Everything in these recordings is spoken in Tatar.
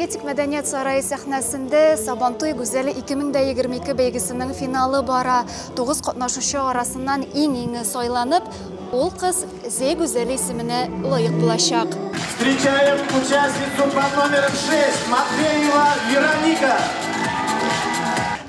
Энергетик мәдәният сарае сәхнәсендә Сабантуй гүзәле 2022 бәйгесенең финалы бара. Тугыз катнашучы арасыннан иң-иңе сайланып, ул кыз Зәй гүзәле исеменә лаек булачак. Встречаем участницу под номером 6 Матвеева Вероника.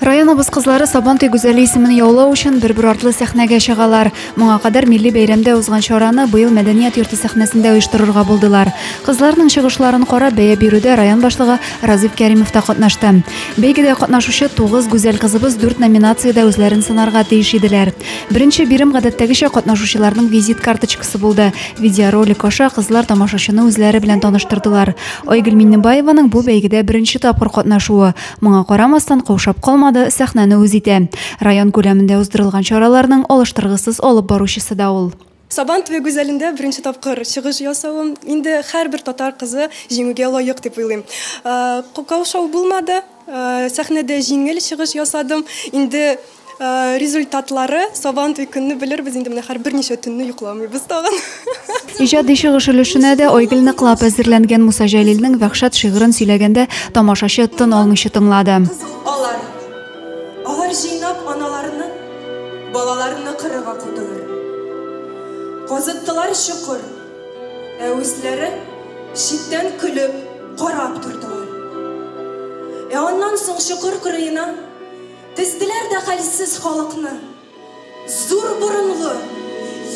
Районыбыз кызлары Сабантуй гүзәле исемен яулау өчен бер-бер артлы сәхнәгә чыгалар. Моңа кадәр милли бәйрәмдә узган чараны быел мәдәният йорты сәхнәсендә оештырырга булдылар. Кызларның чыгышларын карап бәя бирүдә район башлыгы Разиф Кәримов та катнашты. Бәйгедә катнашучы тугыз гүзәл кызыбыз дүрт номинациядә үзләрен сынарга тиеш иделәр. Беренче бирем гадәттәгечә катнашучыларның визит карточкасы булды. Видеоролик аша кызлар тамашачыны үзләре белән таныштырдылар. Айгөл Миннебаеваның бу бәйгедә беренче тапкыр катнашуы. Моңа карамастан, каушап калмады, сәхнәне үз итә. Район күләмендә уздырылган чараларның алыштыргысыз алып баручысы да ул. Сабан туе гүзәлендә беренче тапкыр чыгыш ясавым. Инде һәрбер татар кызы җиңүгә лаек дип уйлыйм. Каушау булмады, сәхнәдә җиңел чыгыш ясадым. Инде результатлары Сабан туе көнне белербез, инде менә һәр берничә төнне йокламыйбыз тагын. Иҗади чыгыш өлешенә дә Айгөл ныклап әзерләнгән. Муса Җәлилнең Вәхшәт шигырен сөйләгәндә тамашачы тын алмыйча тыңлады. Алар, алар җыйнап аналарны, балаларны кырыга кудылар. Казыттылар чокыр, ә үзләре читтән көлеп карап тордылар. Ә аннан соң чокыр кырыена тезделәр дә хәлсез халыкны. Зур борынлы,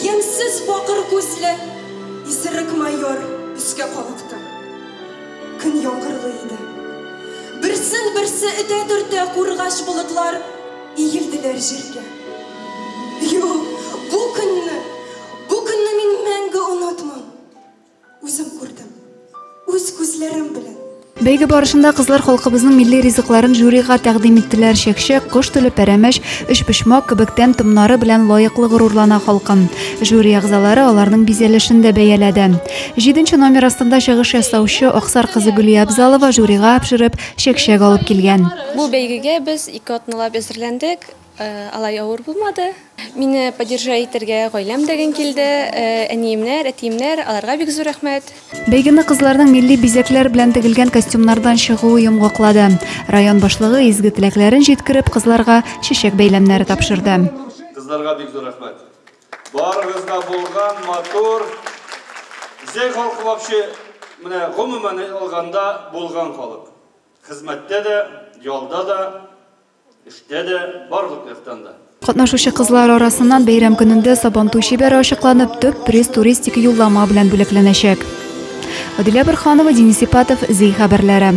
ямьсез бакыр күзле исерек майор өскә калыкты. Көн яңгырлы иде. Берсен-берсе этә-төртә кургаш болытлар иелделәр җиргә. Юк, бу көнне, бу көнне мин мәңге онытмам. Үзем күрдем, үз күзләрем белән. Бәйге барышында кызлар халкыбызның милли ризыкларын жюрига тәкъдим иттеләр. Чәкчәк, кош теле, пәрәмәч, өчпочмак кебек тәм-томнары белән лаеклы горурлана халкым. Жюри әгъзалары аларның бизәлешен дә бәяләде. Җиденче номер астында чыгыш ясаучы Аксар кызы Гөлия Абзалова жюрига пешереп чәкчәк алып килгән. Бу бәйгегә без ике атналап әзерләндек. Алай авыр булмады. Мине поддержать итәргә гаиләм дә килде. Әниемнәр, әтиемнәр, аларга бик зур рәхмәт. Бәйгене кызларның милли бизәкләр белән тегелгән костюмнардан чыгуы йомгаклады. Район башлыгы изге теләкләрен җиткереп, кызларга чәчәк бәйләмнәре тапшырды. Кызларга бик зур рәхмәт. Барыгыз да булган, матур. Зәй халкы вообще, менә гомумән алганда булган халык. Хезмәттә дә, ялда да, эштә дә, барлык яктан да. Катнашучы кызлар арасыннан бәйрәм көнендә Сабантуй чибәре ачыкланып, төп приз туристик юллама белән бүләкләнәчәк. Адилә Борханова, Денис Ипатов, Зәй хәбәрләре.